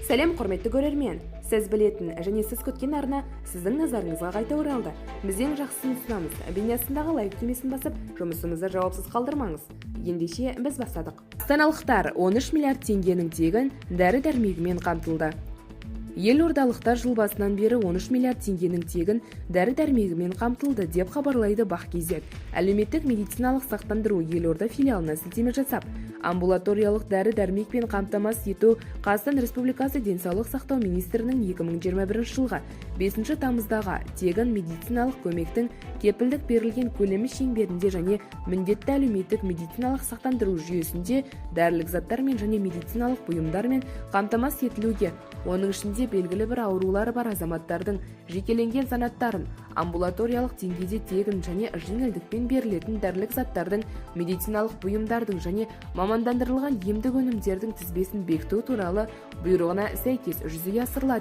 Сәлем, құрметті көрермен! Сіз білетін және сіз күткен арна сіздің назарыңызға қайта оралды. Біз ең жақсысын ұсынамыз. Бейнеастындағы лайк түймесін басып, жұмысымызды жауапсыз қалдырмаңыз. Ендеше, біз бастадық. Астаналықтар 13 миллиард теңгенің тегін дәрі-дәрмегімен қамтылды. Елордалықтар жыл басынан бері 13 миллиард теңгенің тегін дәрі-дәрмегімен қамтылды, деп хабарлайды Бақ kz әлеуметтік медициналық сақтандыру елорда филиалына сілтеме жасап. Амбулаториялық дәрі-дәрмекпен қамтамасыз ету Қазақстан Республикасы денсаулық сақтау министрінің 2021 жылғы 5 тамыздағы «Тегін медициналық көмектің кепілдік берілген көлемі шеңберінде және міндетті әлеуметтік медициналық сақтандыру жүйесінде дәрілік заттармен және медициналық бұйымдармен қамтамасыз етілуге, оның ішінде белгілі бір аурулары бар азаматтардың жекеленген санаттарын амбулаториялық деңгейде тегін және жеңілдікпен берілетін дәрілік заттардың, медициналық бұйымдардың және мамандандырылған емдік өнімдердің тізбесін бекіту туралы» бұйрығына сәйкес жүзеге асырылады.